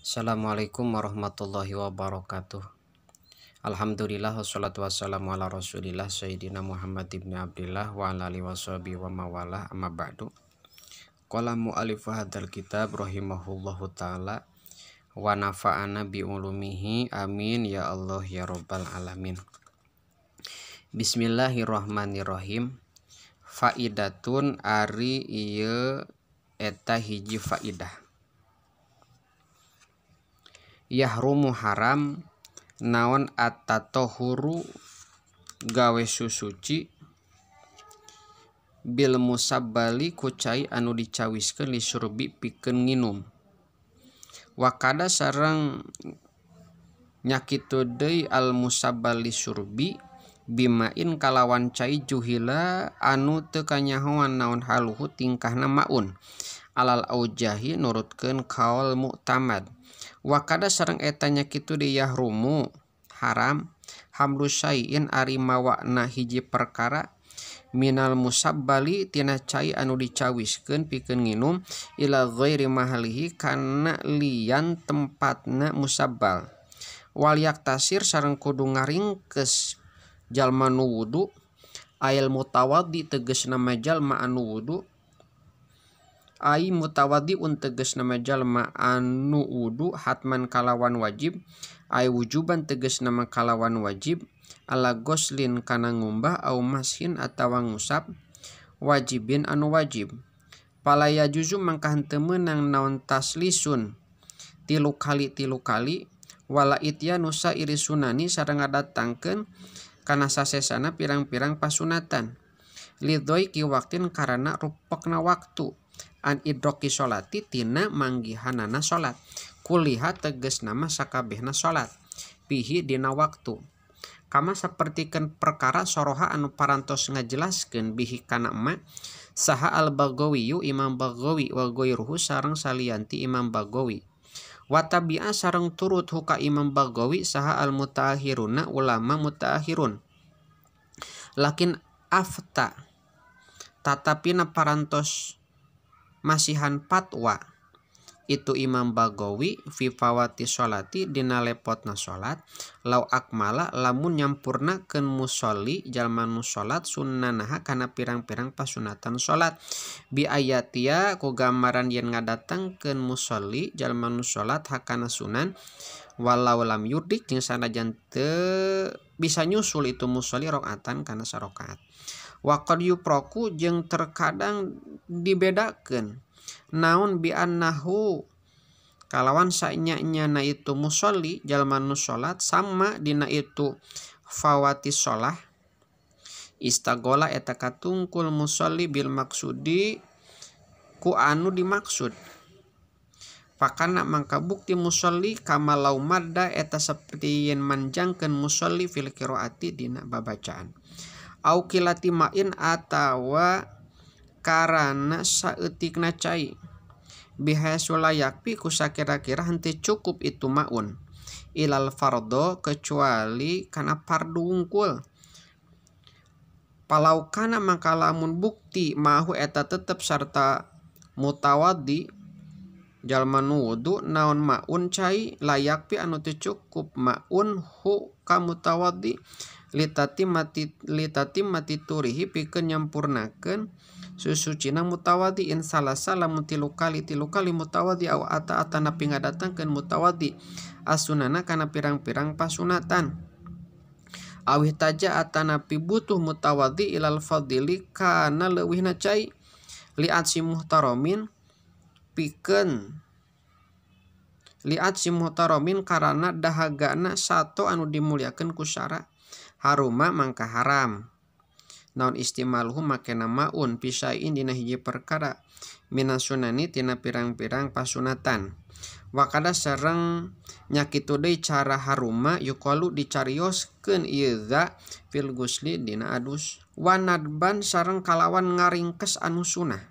Assalamualaikum warahmatullahi wabarakatuh. Alhamdulillah wassalatu wassalamu ala rasulillah sayyidina Muhammad ibn Abdillah wa ala alihi washabihi wa mawalah, amma ba'du. Qala mu'allif hadzal kitab rahimahullahu taala wa nafa'ana bi ulumihi, amin ya Allah ya rabbal alamin. Bismillahirrahmanirrahim. Faidatun ari ieu eta hiji faidah. Yahrumu haram naon at-tatahuru gawe susuci bil musabbali ku cai anu dicawiskeun lisurbi pikeun nginum. Wakada sareng nyakitu deui al musabbal lisurbi bimain kalawan cai juhila anu teu kanyahoan naon haluhu tingkahna maun alal aujahi nurutkeun kaul muktamad. Wakada sareng eta nyakitu deui yahrumu haram hamlu syai'in ari mawana hiji perkara minal musabbali tina cai anu dicawiskeun pikeun nginum ila ghairi mahalihi kana lian tempatna musabbal. Wal yaktasir sareng kudu ngaringkes jalma nu wudu ail mutawaddi tegasna jalma anu wudu ai mutawaddiun tegasna jalma anu wudu hatman kalawan wajib ai wujuban tegasna kalawan wajib ala goslin kana ngumbah au mashin atawa ngusap wajibin anu wajib. Pala yajuzu mangka henteu meunang naon taslisun tilu kali wala ityanu sairi sunani sareng ngadatangkeun kana sasesana pirang-pirang pasunatan lidhoiki waktin karana rupekna waktu an idroki sholati tina manggihanana salat kuliha tegas nama sakabehna salat pihi dina waktu. Kama sapertikeun perkara soroha anu parantos ngajelaskeun bihi kana ma saha al-Baghawi Imam Baghawi wa ghairuhu sareng salianti Imam Baghawi wa tabi'a sareng turut huka Imam Baghawi saha al-mutaakhiruna ulama mutaakhirun. Lakin afta tatapina parantos masihan fatwa itu Imam Baghawi fi fawati sholati dina lepotna salat lau akmala lamun nyampurnakeun musolli jalma nu salat sunnanaha kana pirang-pirang pasunatan salat bi ayatia ku gambaran yen ngadatangkeun musolli jalma nu salat hakana sunan walau lam yudik jeung sanajan teu bisa nyusul itu musolli rakaatan kana sarakaat. Wa qad yuproku jeung terkadang dibedakeun naon bi annahu kalawan sanya-nyana itu musolli jalma nu salat sama dina itu fawati shalah istagola eta katungkul musolli bil maksudi ku anu dimaksud. Pakana mangka bukti musolli kama lau madda eta saperti yen manjangkeun musolli fil qiraati dina babacaan au kilati ma'in atawa karana saeutikna cai bihasu layakpi ku sakira-kira henteu cukup itu maun ilal fardo kecuali kana fardu wungkul. Palau kana mangka lamun bukti mahu eta tetep sarta mutawaddi jalma nu wudu naon maun cai layakpi anu teu cukup maun hu ka mutawaddi litati mati turihi pikeun nyampurnakeun susucina mutawaddi in salasa lamun tilu kali mutawaddi au ata atanapi ngadatangkeun mutawaddi asunana kana pirang-pirang pasunatan awih taja atanapi butuh mutawaddi ilal fadili kana leuwihna cai li'atsi muhtaramin pikeun li'atsi muhtaramin karana dahagana sato anu dimuliakeun ku syara haruma mangka haram naon istimaluhu makena maun pisain dina hiji perkara minasunani tina pirang-pirang pasunatan. Wakada sareng nyakitu deui cara haruma yuqalu dicarioskeun ieu za fil gusli dina adus wanadban sareng kalawan ngaringkes anu sunah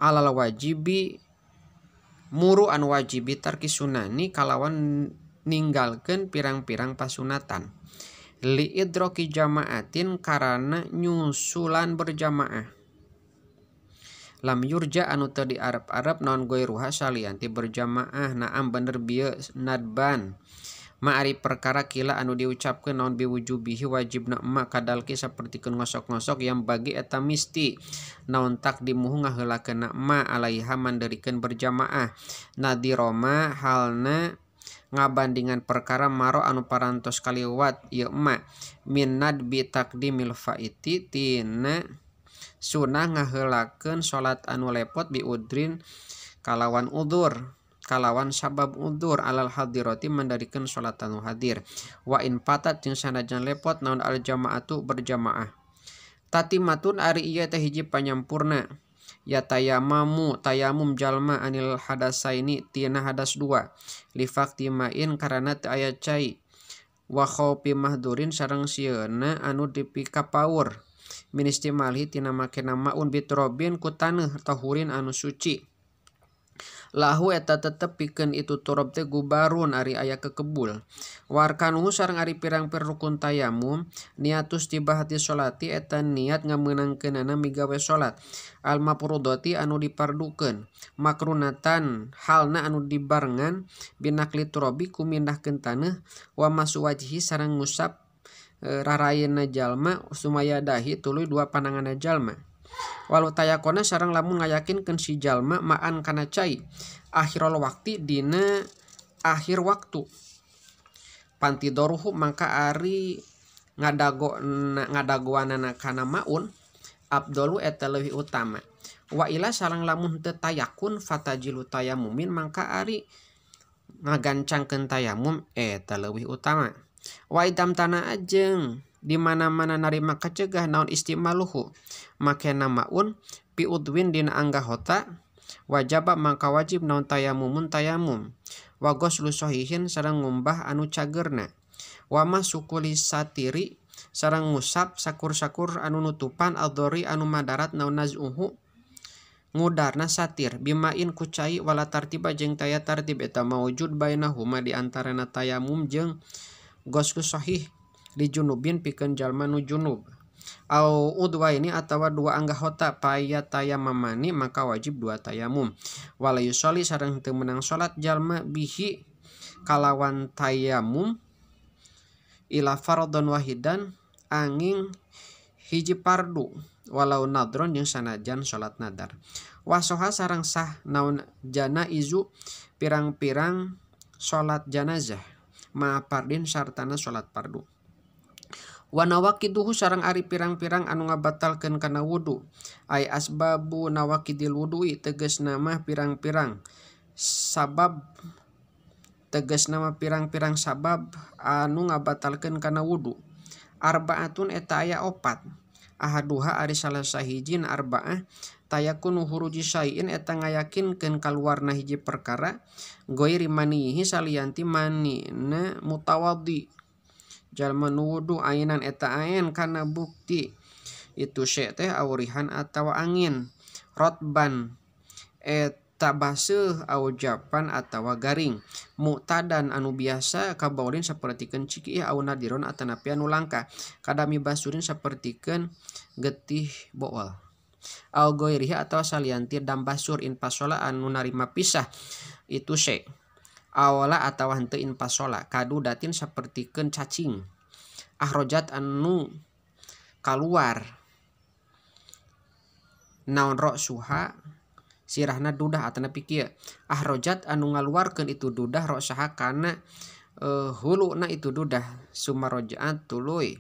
alal wajibi muru anu wajibi tarki sunani kalawan ninggalkeun pirang-pirang pasunatan li idroki jamaatin karana nyusulan berjamaah. Lam yurja anu teu diarep-arep naon goiruha salian ti berjamaah naam bener bieu nadban. Ma ari perkara kila anu diucapkeun naon biwujubihi wajibna emak kadalki sapertikeun ngosok-ngosok yang bagi eta misti naon takdimuhu ngaheulakeunna emak alaiha manderikeun berjamaah nadiroma halna ngabandingan perkara maro anu parantos kaliwat ieu emak min nadbi takdimil faiti tina sunah ngaheulakeun salat anu lepot biudrin kalawan udzur kalawan sabab udzur alal hadirati mandarikeun salat anu hadir wa in patat jeung sanajan lepot naon al jamaatu berjamaah tatimatun ari ieu teh hiji panyampurna ya tayamamu tayamum jalma anil hadasaini tina hadas dua li faktimain karana teu aya cai wa khaufi mahdurin sareng sieuna anu dipikapaur min istimalihi tina makena maun bitrobin ku taneuh tahurin anu suci lahu eta tetep pikeun itu turab teh gubarun ari aya kekebul warkanuhu sareng ari pirang-pirang rukun tayamum niatus tibahati salati eta niat ngameunangkeunana migawe salat al mafrudati anu dipardukeun makrunatan halna anu dibarengan binakli turabi ku mindahkeun taneuh wa masu wajhi sareng ngusap rarayena jalma sumayadahi tuluy dua pananganna jalma walau tayakona sareng lamun ngayakinkeun si jalma maan kana cai akhirul waqti dina akhir waktu pantidoruhu mangka ari ngadagoanana kana maun abdolu eta leuwih utama wa ila sareng lamun teu tayakun fatajilu tayamumin mangka ari ngagancangkeun tayamum eta leuwih utama wa idam tanah ajeng di mana-mana narima kacegah naon istimaluhu makena maun pi udwin dina anggahota wajaba mangka wajib naon tayamumun tayamum wa ghuslu sahihin sareng ngumbah anu cagerna wa masukuli satiri sareng ngusap sakur-sakur anu nutupan adzori anu madarat naon nazuhu ngudarna satir bimain ku cai wala tartiba jeung taya tartib eta maujud bainahuma di antarana tayamum jeung ghuslu sahih li junubin pikeun jalma nu junub au udwaini atawa dua anggahota paya tayamamani maka wajib dua tayamum wala yusolli sareng teu meunang salat jalma bihi kalawan tayamum ila fardhon wahidan angin hiji pardu walau nadron jeung sanajan salat nadar wasoha sareng sah naon janaizu pirang-pirang salat janazah ma fardin sartana salat fardu wa nawaqiduhu sareng ari pirang-pirang anu ngabatalkeun kana wudu ay asbabu nawaqidil wudu'i tegasna mah pirang-pirang sabab tegasna mah pirang-pirang sabab anu ngabatalkeun kana wudu arbaatun eta aya opat ahaduha ari salah sahijin arbaah tayakunu huruji syai'in eta ngayakinkeun kaluarna hiji perkara ghairi manihi salianti manina mutawaddi jalma nu wudu ainan eta ain kana bukti itu syai teh aurihan atawa angin rotban eta baseuh au japan atawa garing muktadan anu biasa kabaulin sapertikeun ciki au nadiron atanapi anu langka kadami basurin sapertikeun getih bool au goirihi atawa salianti dam basur infasola anu narima pisah itu syai awala atawa henteu infasola kadudatin sapertikeun cacing ahrojat anu kaluar naon roksuha sirahna dudah atanapi kieu ahrojat anu ngaluarkeun itu dudah roksaha kana huluna itu dudah sumarojaat tuluy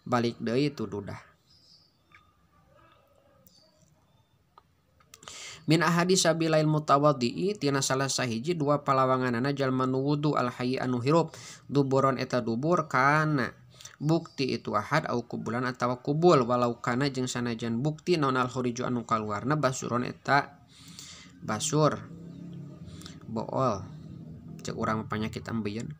balik deui itu dudah min ahadi sabilail mutawaddi'i tina salah sahiji dua palawanganana jalma nu wudu al hayy anu hirup duburon eta dubur kana bukti itu ahad au kubulan atawa kubul walau kana jeung sanajan bukti naon al khuriju anu kaluarna basuron eta basur bool cek urang panyakit ambeien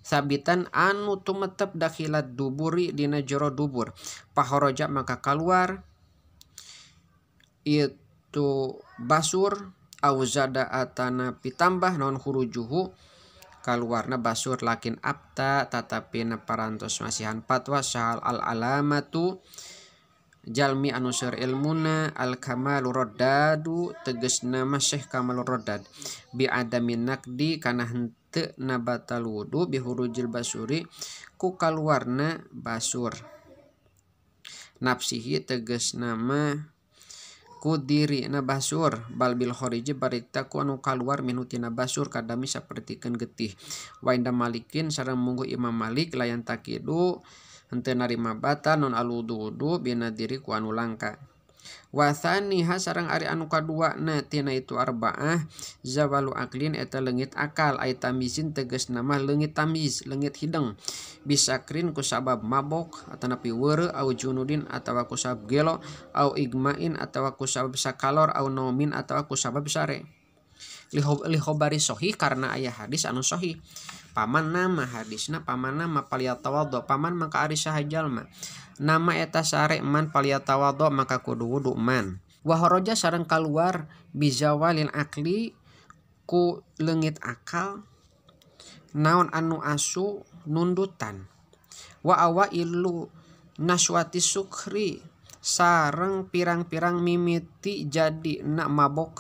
sabitan anu tumetep dakhilat duburi dina jero dubur pahoroja maka kaluar itu basur auzada atana pitambah non hurujuhu kaluarna basur lakin abta tatapi parantos masihan fatwa sahal al alamatu jalmi anu seur ilmuna al kamalu raddadu tegasna masih kamalur raddad bi adamin naqdi kana henteu nabatal wudu bi hurujil basuri ku kaluarna basur nafsihi tegasna mah ku dirina basur bal bil khariji barikta ku anu kaluar minhu tina basur kadami sapertikeun getih wa inda malikin sareng mungguh Imam Malik layan takidu henteu narima batal non aludu bina diri ku anu langka wa tsaniha sareng ari anu kaduana tina itu arbaah zawalu aklin eta leungit akal ai tamizin tegasna mah leungit tamiz leungit hideng bisakrin ku sabab mabok atanapi weureu au junudin atawa ku sabab gelo au igmain atawa ku sabab sakalor au naumin atawa ku sabab sare lihobari sohih karena aya hadis anu sohih paman nama hadisna paman nama paliyatawaddo paman maka ari saha jalma nama eta sare man paliyatawaddo maka kudu wudu man wa haraja sareng kaluar bizawalil akli ku leungit akal naon anu asu nundutan wa awailu naswati sukri sareng pirang-pirang mimiti jadi nak mabok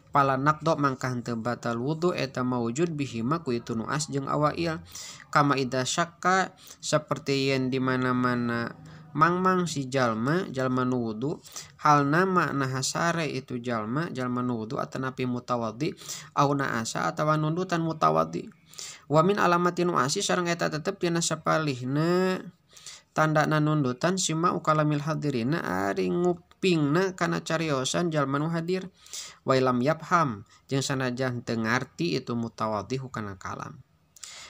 pala naqdo mangka henteu batal wudu eta maujud bihima ku itu nuas jeung awail kama idza syakka saperti yen di mana-mana mangmang si jalma jalma nu wudu halna makna sare itu jalma jalma nu wudu atanapi mutawaddi au naasa atawa nundutan mutawaddi wa min alamati nuasi sareng eta tetep dina sapalihna tandana nundutan sima ukalamil hadirina ari ngupingna kana cariosan jalma nu hadir wa lam yafham jeung sanajan teu ngarti itu mutawaddi kana kalam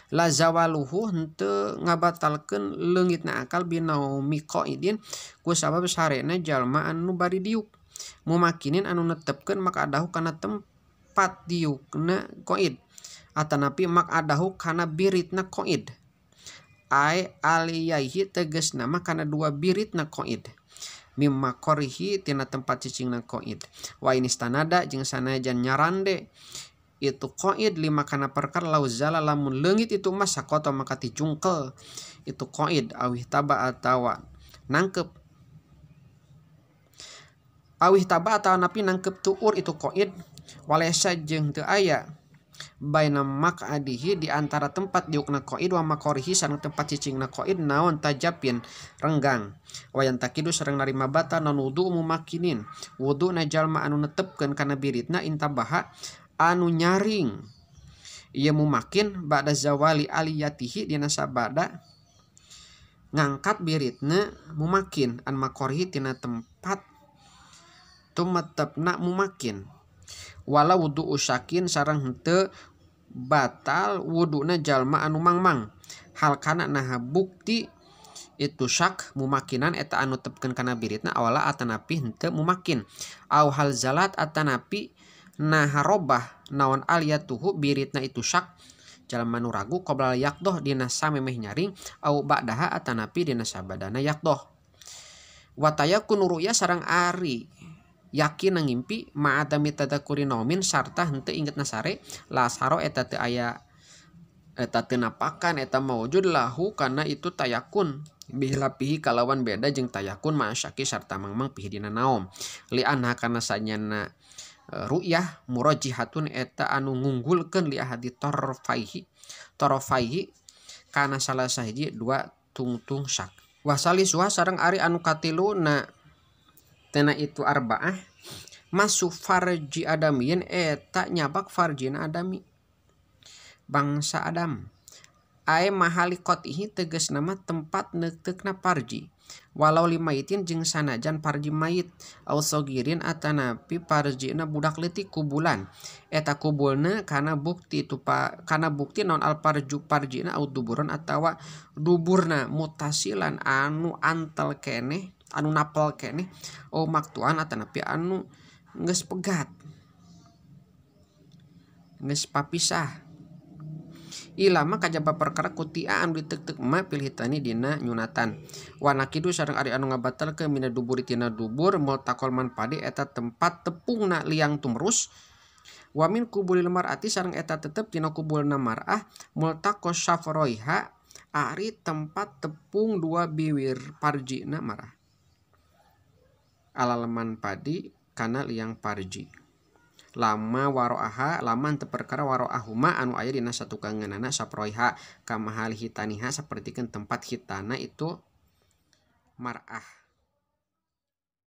la zawaluhu henteu ngabatalkeun leungitna akal binaumi qaidin ku sabab sarena jalma anu bari diuk mumakinin anu netepkeun makadahu kana tempat diukna qaid atanapi makadahu kana biritna qaid ai aliyaihi tegasna mah kana dua biritna qaid mimma qorihi tina tempat cicingna qaid wa inistanada jeung sanajan nyarande itu qaid lima kana perkara lauzala lamun leungit itu mas sakoto maka tijungkel itu qaid awih taba atawa nangkep awih taba atawa napi nangkep tuur itu qaid walesa jeung teu aya baina maq'adihi di antara tempat diukna qaid wa maqarihi sareng tempat cicingna qaid naon tajapin renggang wayan takidu sareng narima bata non wudu mumakinin wuduna jalma anu netepkeun kana biritna intabaha anu nyaring ieu mumakin ba'da zawali aliyatihi dina sabada ngangkat biritna mumakin an maqarihi tina tempat tumetepna mumakin wala wudu usakin sareng henteu batal wuduna jalma anu mangmang hal kana naha bukti itu syak mumakinan eta anu tepkeun kana biritna awala atanapi henteu mumakin au hal zalat atanapi naha robah naon aliyatuhu biritna itu syak jalma nu ragu qabla yaqdoh dina samemeh nyaring au ba'daha atanapi dina sabadana yaqdoh wa tayakun ru'ya sareng ari yakin ngimpi ma'adami tadakuri naumin sarta henteu ingetna sare lasaro eta teu aya eta teu napakan eta maujud lahu kana itu tayakun bihilapihi kalawan beda jeung tayakun ma'asyaki sarta mangmang pihi dina naom li'anha kana sanyana ru'yah murajihatun eta anu ngunggulkeun li ahadi torfaihi kana salah sahiji dua tungtung syak wasalisuha sareng ari anu katiluna tena itu arbaah masuk farji adamiyin eta nyabak farjina adami bangsa Adam ae mahali qotihi tegas nama tempat neuteukna parji walau limaitin jeung sanajan parji mayit au sogirin atanapi parjina budak leutik kubulan eta kubulna kana bukti itu kana bukti naon al parju parjina au duburan atawa duburna mutasilan anu antel keneh anu napel keneh au maktuan atanapi anu geus pegat geus papisah ilama kajaba perkara kutia anu ditek-tek ma pilihitani dina nyunatan wanakidu sareng ari anu ngabatalkeun mina duburi tina dubur multaqal manpadi eta tempat tepungna liang tumrus wa min kubulil mar'ati sareng eta tetep tina kubulna mar'ah multaqo syafroiha ari tempat tepung dua biwir parjina mar'ah. Alal manfadi kana liang parji. Lama waroaha laman teu perkara waroahuma anu aya dina satukangeunana saproiha kamahal hitaniha sapertikeun tempat hitana itu mar'ah.